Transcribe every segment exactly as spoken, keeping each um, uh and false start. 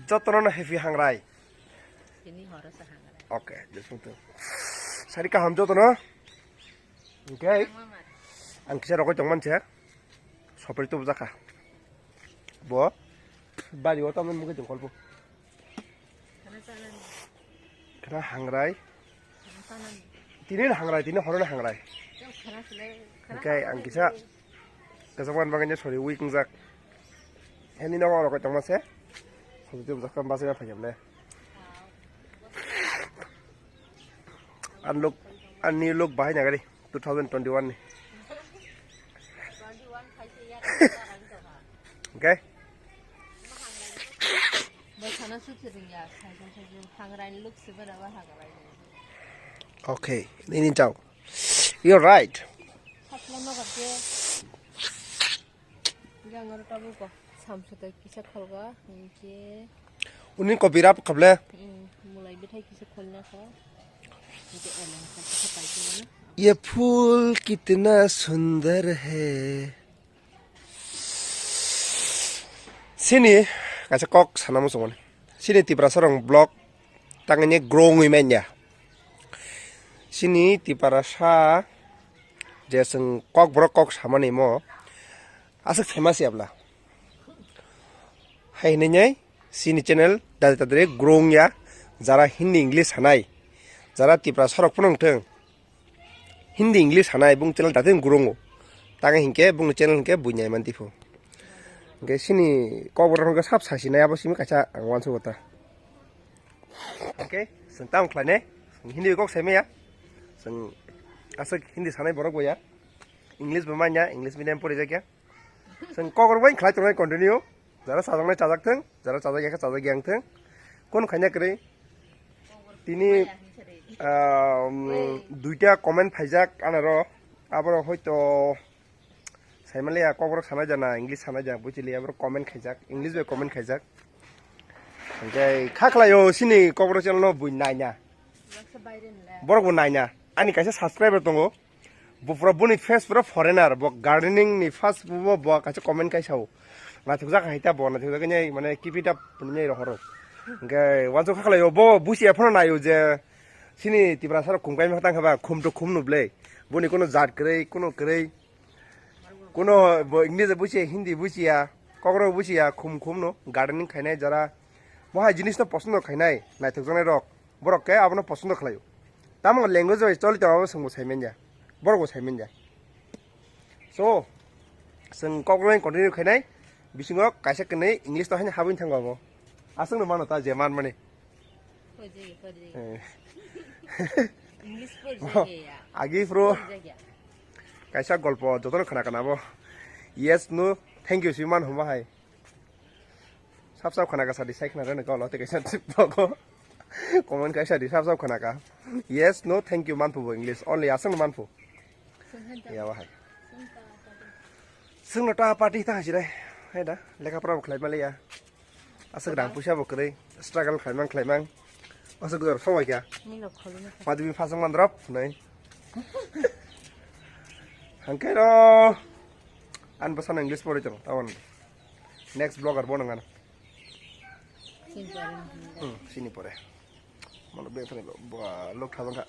Jotono no happy hangrai. Tini horo sa hangrai. Okay, just wait. Sari kaham jotono. Okay. Ang kisa rokoi tong manse. Sopri tu bujaka. Bo. Bari o tamon mugi tong kolpo. Khana hangrai. Tini hangrai, tini horo hangrai. Khana sile, khana Okay, ang kisa. Kaisa wan baganya sorry, weak jak. Heni no rokoi tong manse. Sopri tu bujaka basi na phajam le. An look, an new look bahai nagari two thousand twenty-one ni. Okay? Okay, nini chao. You're right. Yang aro tabuk bo samsa tai kisa kholga, hinkhe Uni kopi rap khable. Hmm, mulai bithai kisa kholna kha. Hinkhe eleng kha kisa pai khe mano. Ye phool kitna sundar hai. Sini kaisa kok sana muchungmani. Sini Tiprasa rong block tangni growing manya. Sini Tiprasa je seng kok borok kok samani mo. Aswk famous ya bla. Hai hinwi nai, sini channel dadi tadre growing ya, jara Hindi English sanai, jara Tipra sorok phano wngthwng, Hindi English sanai bung channel dadi growing o. Tang hinkhe bung channel hinkhe buinai man tipho. Hinkhe sini kok borok hinkhe sab sasinai abo simi kaisa ang uansuk ta. Okay, seng tam khlai ne, Hindi kok sai maya, seng aswk Hindi sanai borok bo ya, English bo manya, English medium pori jak ya. Chwng kok rwbai khlai tongnai continue. Jara chajaknai chajak thung, jara chajak ya khe chajak yang thung. Kono khaina kwrwi. Tini, um, duita comment phaijak anaro. Aboro hoito saimanliya kok rok sanai jana, English sanai jana, buchili aboro comment khaijak, English bai comment khaijak. Hingke kha khlaio sini kok rok channel no bui naina. Borok bo naina. Ani kaisa subscriber tongo. Bo pura boni face pura foreigner, bo gardening ni first bo, bo kaisa comment kaisa o. Naithok jak hai ta bo, naithok jak nai mane keep it up nai rohoro. Hingke wansuk kha khlaio bo busi ephano naio je sini Tiprasa rok khum kaima tang kha ba khum to khum no ble. Boni kono jat kwrwi, kono kwrwi. Kono bo English busi, Hindi busi ya, kok rok busi ya, khum khum no gardening khainai jara. Bo hai jinis no posondo khainai, naithok jak nai rok. Borok khe abono posondo khlaio. Tamo language bai choli tongma bo chwngbo sai manya. Borok bo sai manya. So, chwng kok line continue khainai, bisingo kaisa kwnwi English to haino habwi thango abo. Aswkno mano ta je man mani. Pojei, pojei. Eh. English pojei ya. Agi pro. Pojei ya. Kaisa golpo jotono khna khna bo. Yes, no, thank you, si man homa hai. Sab sab khana ka sadi sai khana rani kolo te kaisa tip ko. Comment kaisa di sab sab khana ka. Yes, no, thank you manphu bo English. Only aswk manphu. Ya wahai. Sungno ta party ta hajire. Hai da, lekha pora bo khlai maliya. Aswk rang puisa bo kwrwi. Struggle khlaimang khlaimang. Aswk gor somoi kya. Ni lok kholo na. Madhubin phasang mandrop nai. Hangke ro. An bwsano English pori tong, tawon. Next vlogger bo nang ano. Sini pore. Hmm, sini pore. Mano beng thani bo, bo, lok thajang kha.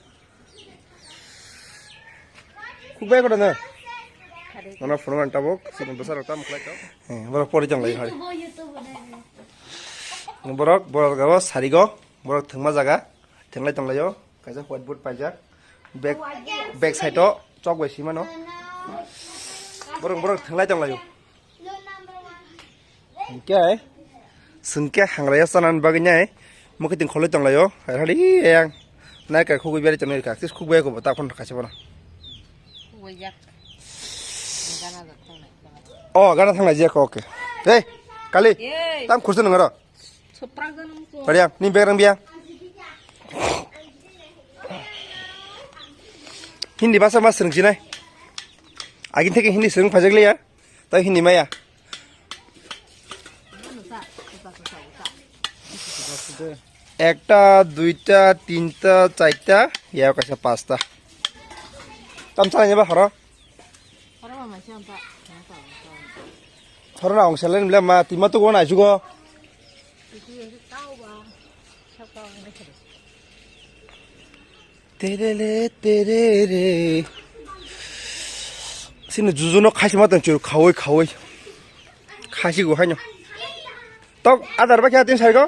Khuk bai kono na. Khare. Mano phone man tabok, sini bwsa rok tam khlai to. Eh, borok pori tong lai hari. YouTube, YouTube na. Borok, borok gabo sarigo, borok thwngma jaga, thwnglai tong lai o. Kaisa whiteboard paijak. Back, back side o chok bai simano. Borok, borok thwnglai tong lai o. Hingke, sengke hangraya chanani bagwi nai, mokhe ting kholoi tong lai o. Hai hali yang. Nai kai khogwi beri tonwi rikha. Sis khogwi ko ta phone kaisa bono. Khogwi jak. Gana jak tong lai. Oh, gana thang lai jak, okay. Hey, Kali. Yey. Tam khursa nang ro. Soprak ganang to. Pariya, ni bag rang biya. Hindi basa mas sering sinai. Agin theke Hindi sering pajak liya. Tawi Hindi maya. Ekta, duita, tinta, charta, ya kaisa pasta. Tam sana ba horo. Horo ma maisa ampa. Horo na ong selen bla ma tima tu gona jugo. Terere, terere. Sini jujuno khaisima tong churu khawi khawi. Khasi go haino. Tok adar ba kya tin sai go?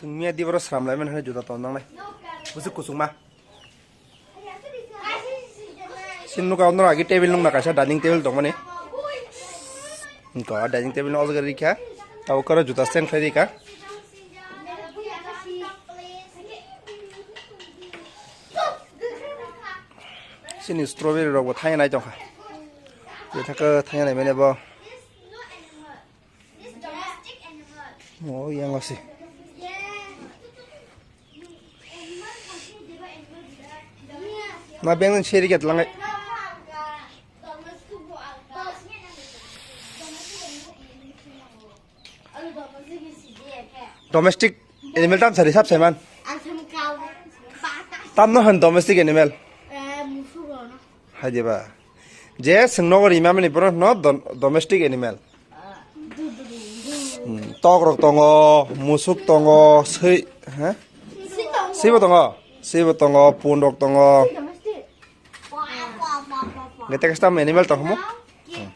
Chwng miya diboro sram lai mani hai juda ton nangnai. Bwswk kuchukma. Sin nuka ondro agi table nungma kaisa dining table tongmani. Ko dining table no ojagari rikha. Tabo karo juta stand khlai rikha. Sini strawberry rok bo thangya nai tongkha. Ye thaka thangya nai mene bo. Oh, yang asi. Na beng seri ket langai. Domestic animal tam sari sab seman. Tam no han domestic animal. Hai diba. Je chwng nogo rimamani borok no dom-, domestic animal. Hmm, tok rok tongo, musuk tongo, swi, ha? Swibo tongo, swibo tongo, pun rok tongo. Gete custom animal tong mo? Hmm.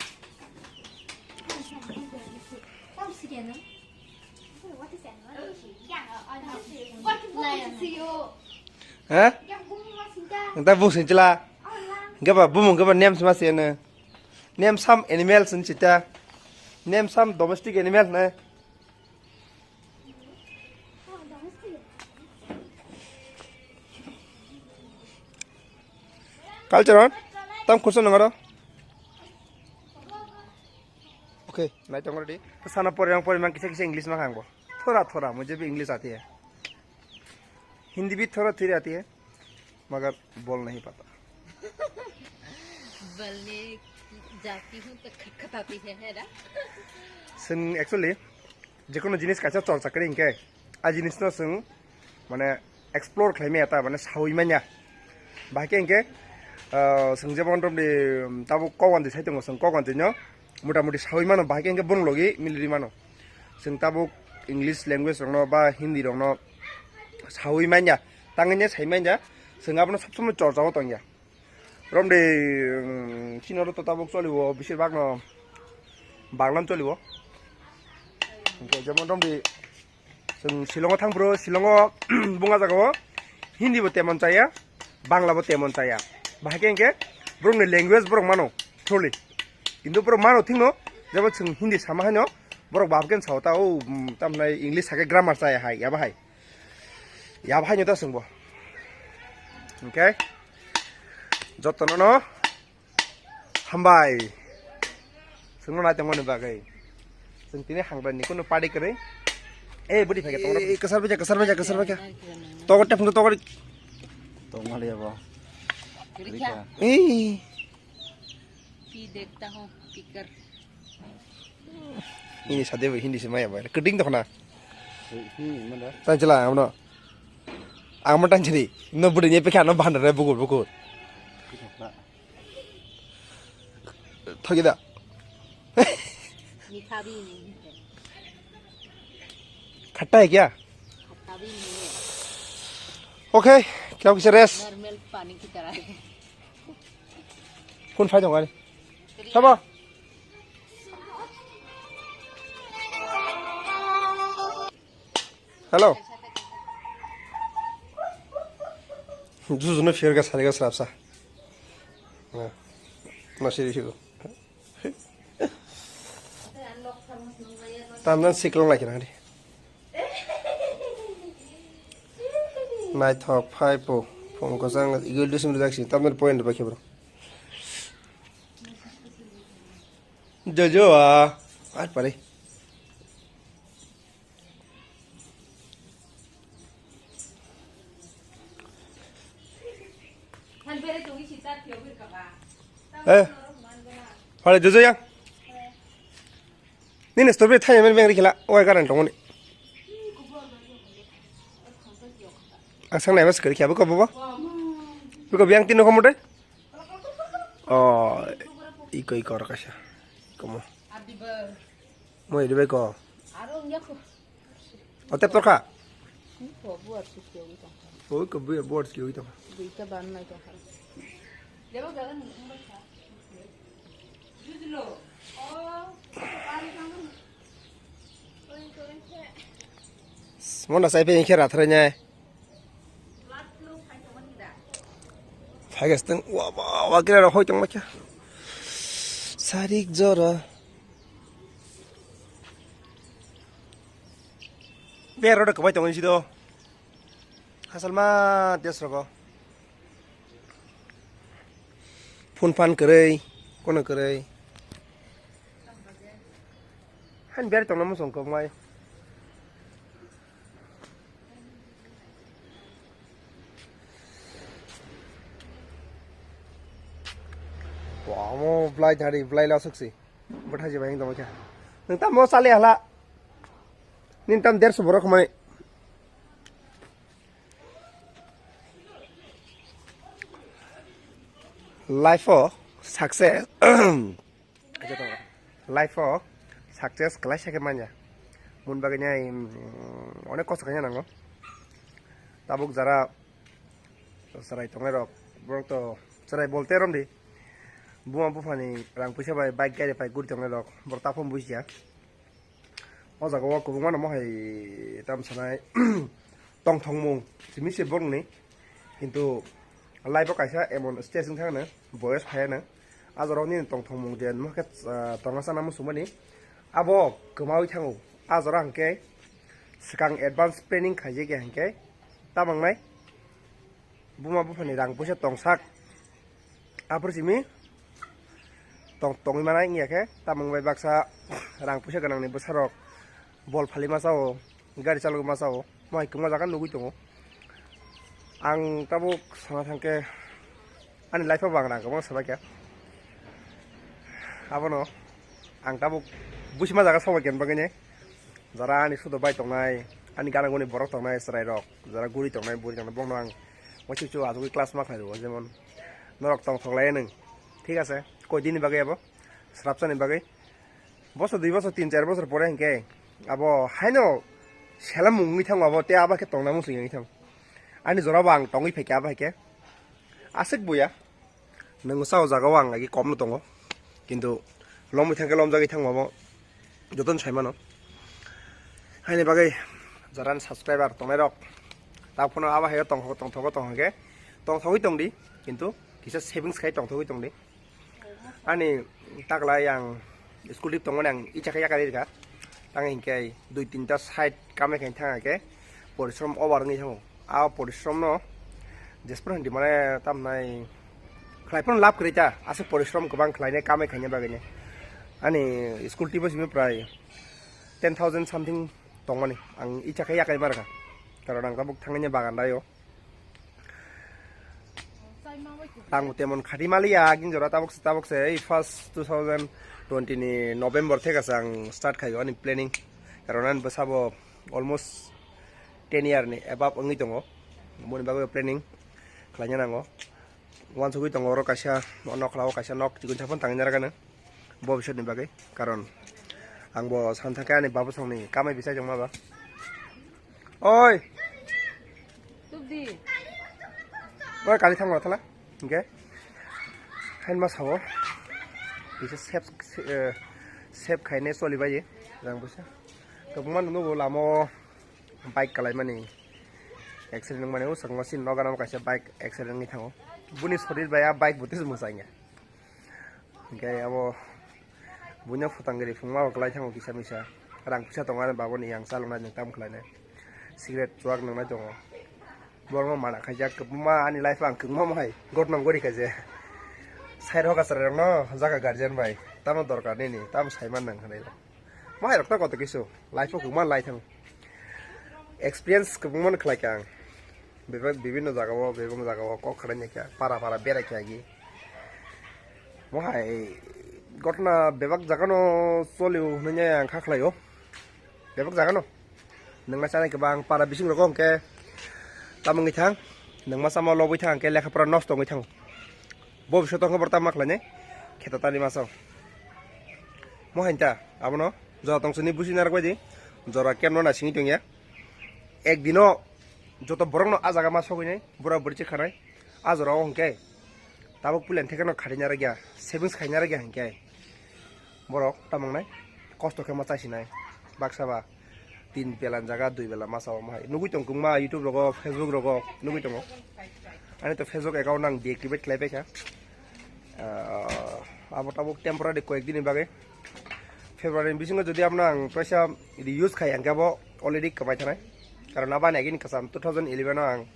Ha? Nta bung sing chila. Gaba bumung gaba nem sma se ne. Nem sam animal sin chita. Nem sam domestic animal ne. Culture on? Tam kursa nangaro? Okay, nai tong ready. Sana pore yang pore mang kisa kisa English ma khang bo. Thora thora mujhe bhi English aati hai. Hindi bhi thora thora aati hai. Magar bol nahi pata. Balne jati hu to khat khat aati hai, hai na? Sin actually, jekono jinis kaisa chorcha kari hinkhe, a jinis no sing mane explore khlai maya ta, mane sawi manya. Bahai khe hinkhe, ah, sing jebon romdi, um, tabuk kowan di sai tongo, sing kowan di no, mota moti sawi mano, bahai khe hinkhe bong logi miliri mano. Sing tabuk English language rokno ba Hindi rokno sawi manya, tangwi ne sai manya, sing abono sob somoi chorcha o tongya. Romdi, um, chini oro to tabuk cholibo, besir bak no Bangla no cholibo. Hinkhe jemon romdi, Chwng Shillong-o thang phuru, Shillong-o buma jagao Hindi bo temon chaya, Bangla bo temon chaya. Bahai khe hinkhe borokni language borok mano, truly. Kintu borok mano thikno, jebo chwng Hindi sama haino, borok bahai khe sao ta, o, mm, tamhinai English sakhe grammar chaya hai, yaba hai. Yaba haino ta chwngbo. Hinkhe, jotono no, Hambai. Chwngno nai tongmani bagwi. Chwng tini hambai ni kunu party kwrwi. Eh, budi phai khe tongro. Eh, kwsar baja, kwsar baja, kwsar baja. Tokor tep phungo tokor. Tongmali abo. Rika. Eh. Pi dekhta hu, pikar. Ini sade bo Hindi se maya bai. Keding to khna. Hi, hi, mana? Tan chila, amno. Amo tan chiri. No budi ni pekha no bandar bukur, bukur. Thagi da. मीठा भी नहीं है। खट्टा है क्या? खट्टा भी नहीं है। Okay, kya kisa rest? Normal पानी की तरह है। Kun phai dong ani. Sabo. Hello. Juju no fear ga sari ga srapsa. Na. Na siri sigo. Tamdan siklong lai kena di. Naithok phai po. Phone ko sang igul dusim rijak si. Tamdan point ba khebro. Jojo a. At pare. Eh, pare jojo ya. Nini strawberry thai men beng rikila, oi karan tongoni. Asang nai mas kari kya buka baba. Biko biang tino komo de? Oh, iko, iko, oro kaisa. Komo. Mo iri bai ko. O tep torkha. Oi ko buya board ki oi tong. Mo na sai pe khe rathrai nai. Phaikhe tong wa ba wa kira rok hoi tong lakha. Sarik jora. Ber rode kwbai tong sido. Hasalma des rogo. Phun phan kwrwi, kono kwrwi. Han ber tongna musong kok mai. Wamo blai thari, blai la suksi. Bwthaji bai tongma khe. Nung tamo chali hala. Nin tam derso borok mai. Life o success. Life o success kwlaisa khe manya. Mun bagwi nai, mm, onek kosto khaina nango. Tabuk jara chwrai tongnai rok, borok to chwrai bolte romdi. Buma buphani rang puisa bai bike gari pai guri tongnai rok, borok taphum bujiya. O jaga o kwbangma no mohai tam sanai tongthokmung simi se borokni, kintu life o kaisa emon stage wng thangna boyos phaiya na. A jora o nini tongthokmung je mohai khe, ah, tongna sana muchungmani abo kwmawi thango. A jora hwnkhe swkang advance planning khaijak ya hwnkhe tamang nai. Buma buphani rang puisa tongsak. Aphuru simi tong-, tongwi manai wngya khe, tamung bai baksa rang puisa gwnangni bwsarok bol phali masa o, gari chalogwi masa o, mohai kwbangma jaga nugwi tongo. Ang tabuk sana thangkhe ani life o bo ang rang kwbangma swbaikha. Abono ang tabuk buisima jaga sobaikha bagwini. Jara ani sudo bai tongnai, ani gana guni borok tongnai, chwrai rok, jara guri tongnai, buri tongnai, bongno ang wachu chu achugwi class ma khlai rwo, jemon norok tongthok lai nung, thik ase, koi dini bagwi abo, srapsa ni bagwi, bosor dui bosor, tin char bosor pore hinkhe abo haino selam mung wngwi thango abo, tei abo khe tongna muchung wngwi thango, ani jora bo ang tongwi phaikha abo hai khe, aswk buya. Nung sa o jaga o ang agi kom no tongo, kintu lomwi thangkhe lomjagwi thangma bo jotono sai mano. Haini bagwi jara ni subscriber tongnai rok, ta phano abo hai tongthok tongthok tong hwnkhe tongthogwi tongdi, kintu kisa savings khai tongthogwi tongdi. Ani taklai ang school trip tongmani ang icha khe yakarwi rwkha. Tang hinkhe dui tinta side kamai khe thang khe porishrom over wngwi thango. A porishrom no jesper hindi mane tamnai khlai phano lab kwrwi ta, aswk porishrom kwbang khlainai kamai khainai bagwino. Ani school trip o simi prai ten thousand something tongmani ang icha khe yakarwi ma rwkha. Karon ang tabuk thangni bagan dai o. Ang bo temon khati maliya, agin jora tabok se, tabok se, ei first two thousand twenty ni November theka se ang start khayo ani planning. Karon ani bwsabo almost ten year ni above wngwi tongo. Boni bagwi planning khlaina nango. Wansugwi tongo oro kaisa, o nokla o kaisa nok chikon saphang tangwi narwkano. Bobiswt ni bagwi, karon ang bo san thangkhe ani babosongni kamai bisai tongma ba. Oi. Tubdi. Oi, kali thangma thala. Hinkhe. Hain ma sao. Bisa save, eh, save khaine choli bai. Rang bisa. Kwbangma nugo lama o bike kalaimani. Accident wngmani o sakma sin noganamo kaisa bike accident wngwi thango. Buni sorir bai a bike bo tei mwsai ya. Hinkhe abo buino phutang gari phungma bo kwlai thango kisa misa. Rang puisa tongo ani baboni yang chaloknai nwng tam khlainai. Cigarette chuwak nwngnai tongo. Borokno mana khaijak kwbangma ani life o ang kwbangma hai gotnam gori kha je. Sai rokha chwrairokno jaga guardian bai tamo dorkar nini tamo saiman nang hinwi. Mahairok ta koto kisu life o kwbangma lai thang. Experience kwbangma no khlai kha ang. Bebak bibinno jaga o, bebak jaga o kok khlai kha, para para berai kha agi. Mohai gotna bebak jaga no cholio hinwi ang kha khlai o. Bebak jaga no. Nangna chanai kwbang para bising rogo hwnkhe tamungwi thang. Nwng masa ma lobwi thang khe lekha pora nosto wngwi thango. Bo bisoto wngkhe borok tamo khlainai? Kheto tani masa. Mo hain ta, abono jora tong sini busi narak bai di. Jora kemno na singwi tongya. Ek dino joto borokno a jaga ma sogwi nai, bura buri se khanai. A jora o hwnkhe tabuk puila thekeno khatina rwgya, savings khaina rwgya hwnkhe borok tamo wngnai, kosto khe ma chaisinai. Baksa ba tin bela jaga dui bela masa o ma hai nugui tong kwbangma YouTube rogo, Facebook rogo nugui tongo. Ani to Facebook account ang deactivate khlai paikha. Ah, abo tabuk temporary koyek dini bagwi. February ni bisingo jodi abono ang paisa reuse khai, ang khe abo already kwmai thanai. Karon abani agini kwcham two thousand eleven o ang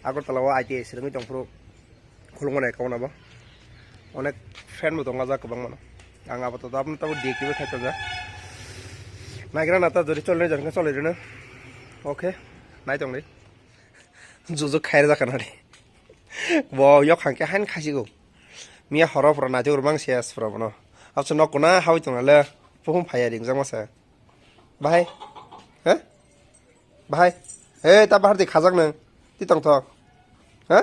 Agartala o I T I swrwngwi tongphuru khulumani account abo. Onek friend bo tongo ajak kwbangma no. Ang abo to abono tabuk deactivate khai tonjak. Naigra nata jodi cholni jar khe cholai rwno. Okay, nai tongdi. Jujuk khairjak kha nadi. Bo yok hangke hain khasigo. Miya horo pura naithok rwmang se as pura bono. Abse nok kuna hawi tongna le. Puhum phaya ringjak masa. Bahai. He? Bahai. He ta bahar di khajak nang. Ti tong thok. He?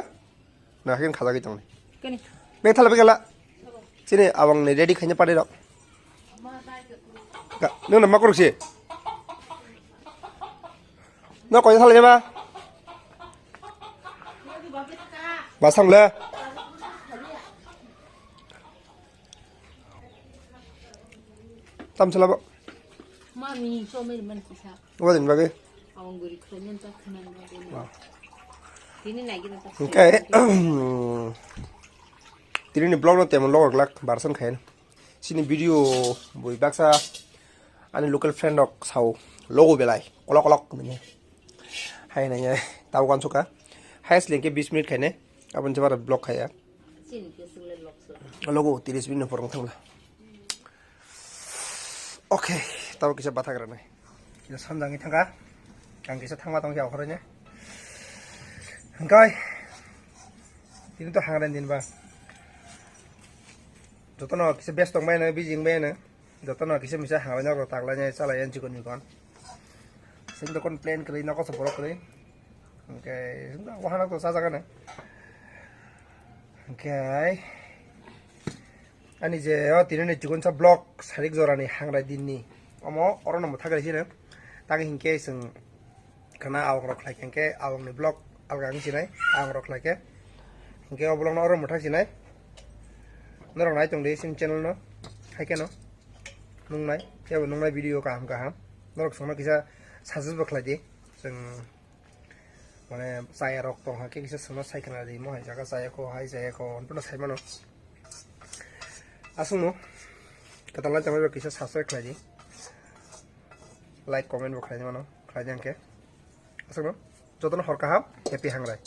Na hakin khajak tong. Kani? Nang thala begala. Sini abang ni ready khaina pari rok. Ka, nang na makuruk si. No koi thala jaba. Basang le. Tam sila bo. Mami, chomel man kisa. Oba din bagwi. Awang guri khainan ta khanan ba. Wow. Tini nai gina ta. Okay. Tini ni vlog no temon logo glak barsan khayan. Sini video bui baksa ani local friend rok sao logo belai kolok kolok mene. Hai nanya tau kan suka. Hai selengke bis minute khaine. Abon jebara vlog khaya. Logo tiris minute porong thangla. Okay, tabo kisa bathak ranai. Kisa sanjangwi thangka. Ang kisa thangma tongkhe akhoroi ne. Hingkai. Tini to hangren din ba. Jotono kisa best tong bai no, bijing bai no. Jotono kisa misa hangrai nok taklai ne chalai yan chikon mikon. Sing dokon plan kri nok sa borok kri. Hingkai wahana to sajagana. Hingkai. Ani je o tini ni chikonsa vlog sarik jorani hangrai dinni omo oro no mwthak rai sino. Tang hinkhe chwng khana awang rok khlai khe hinkhe awang ni vlog alga wng sinai awang rok khlai khe hinkhe o vlog no oro mwthak sinai. Norok nai tong di sini channel no hai khe no nungnai tei bo nungnai video kaham kaham norok songno kisa suggest bo khlai di chwng. Mane chaya rok tong hakhe kisa songno sai khna di mo hai jaga chaya kho hai chaya kho hwnphano sai mano. Aswkno kwtal lai tongmani kisa subscribe khlai di, like comment bo khlai di mano khlai di hwnkhe. Aswkno jotono hor kaham happy hangrai.